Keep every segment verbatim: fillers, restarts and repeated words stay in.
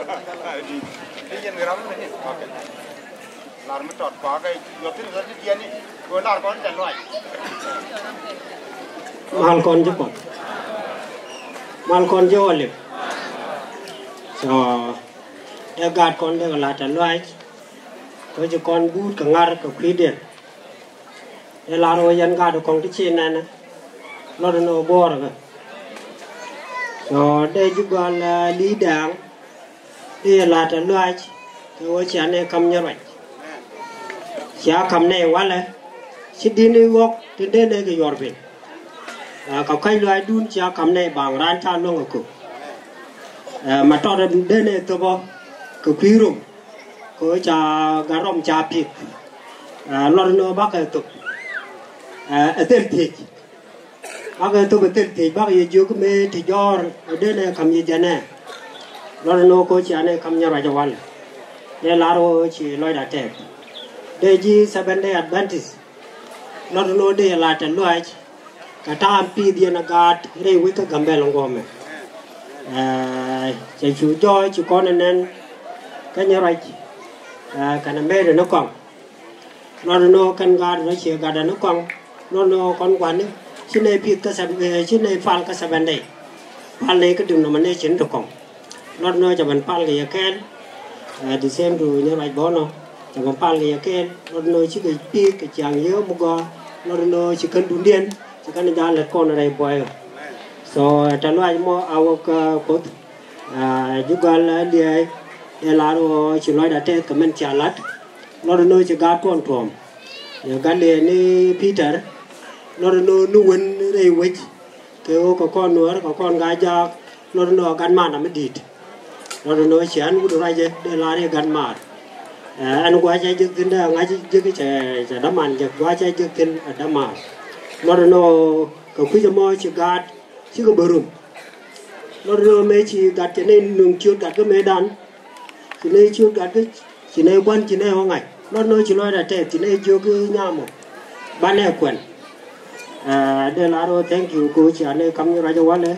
Ti yɛn ram ni. Okay. Lar mi tɔt kɔakɛ yuɔth thin ɣä ti tiɛni. Kɛ lar kɔn tɛ luac. Mal kɔn ji̱ kɔn. Mal kɔn ji̱ wä lip. So, dee gaat kɔn dee kɛ lat tɛ luac. Kɛ ci kɔn buut kɛ ŋar kɛ kui̱diɛn. Dee lar wä yɛn gaat kɔn ti ci nɛnɛ. Lɔt ni wä buɔɔr kɛ. So, dee ji̱ gɔl, eh, li̱i̱ dɛɛŋ. I̱ la̱t ɛ luaac kɛ ɣöö cia nɛy ka̱m nyɛ ruac. Cia ka̱m nɛy walɛ ci di̱t ni ɣɔ̱k tin dee nɛy kɛ yuɔr piny. Ɛ, kɛ kɔ̱a̱c luaacdun cia ka̱m nɛy baŋ raan ca luäŋ ɛ kök. Ɛ, ma tɔt dee nɛy thöpɔ kɛ kui̱ röm kɛ ɣöö ca gat rɔm ca pi̱th. Ɛ, luɔt ni ɣöö bakɛ thöp. Ɛ, ɛ thil thiec. Bakɛ thop ɛ thil thiec bakɛ yɛ jiök mëë ti jɔɔr ɛ dee nɛ ka̱m yɛ jɛnɛ. Luɔt ɛn ɣöö ko̱ cia nɛ ka̱m nyɛ ruac ɛ wal. Dee lar ɣöö ci lɔcda tɛɛk. Dee ji̱ Seventh Day Adventist. Luɔt ɛn ɣöö dee yɛ lar tɛ luaac. Kɛ ta̱a̱m pi̱i̱th yɛn ɛ gaat rɛy wec kä Gambɛl ɛn guɔ̱mɛ. Ɛɛ, cɛ cu jɔɔc ci kɔn ɛ nɛn kä nyɛ ruac. Ɛɛ, kɛnɛ mɛɛt ɛn ɛ kɔaŋ. Luɔt ni ɣöö kɛn gaat rɔ ciɛ gat dan ni kɔaŋ. Luɔt ni ɣöö kɔn gua̱ni ci nɛy pi̱th kä sɛb-, eh, ci nɛy pal kä Seventh Day. Pal nɛy kä denomination ti kɔaŋ. Luɔt ni ɣöö ca ben pal kɛ yɛ kɛɛl. Eh, the same to nyɛ ruac bɔnɔ ca ben pal kɛ yɛ kɛɛl. Luɔt ni ɣöö cikɛ pi̱th kɛ ciaŋ yee mi gɔaa. Luɔt ni ɣöö ci kän dundiɛn ci kän jal lät kɔn rɛy buɔyɔ. So, eh, tɛ luaac mɔ a wä kä Kuoth. Ah, ji̱ gɔal, ah, liɛɛc, ɛ lar ɣöö ci lɔcda tɛth kɛ mɛn cia la̱t. Luɔt ni ɣöö ci gaat kɔn tuɔ̱ɔ̱m. Yɛ gat liɛɛc ni Peter, luɔt ni ɣöö ni wen rɛy wec. Kɛ ɣöö kɛ kɔn nuäär, kɛ kɔn gaa jaak, luɔt ni ɣöö gat man ami di̱i̱t. Luɔt ni ɣöö ci ɣän wut ruacɛ, dee lar i̱ gat maar. Ɛ, ɛn gua̱a̱c ɛ jek thi̱n dee ŋa̱c jek cɛ, cɛ däman jek, gua̱a̱c ɛ jek thi̱n ɛ däman. Luɔt ni ɣöö kɛ kui̱c ɛmɔ ci gaat, cikɛ bä rum. Luɔt ni ɣöö mëë ci gat cɛ nɛy nuŋ ciöt gat kä mëëdan. Ci nɛy ciöt gat kä, ci nɛy gua̱n, ci nɛy ɣɔ̱ŋ ŋa̱c. Luɔt ni ɣöö ci lɔcda tɛth, ci nɛy jiök i̱ nyam ɔ. Banɛ kuɛn. Ah, dee lar ɣöö thank you kɛ ɣöö cia nɛy ka̱m nyɛ ruac ɛ walɛ.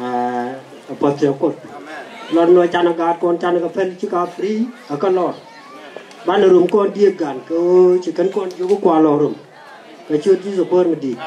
Ah, puɔth cɛ Kuoth. Luɔt ni ɣöö canɛ gaat kɔn canɛ kɛ pɛl ci ka free, a kä lɔr. Banɛ rum kɔn diëëk gan kɛ ɣöö ci kän kɔn jiök i̱ kua lɔ rum. Kɛ ciöt Ji̱thɛ Kuäär mi di̱i̱t.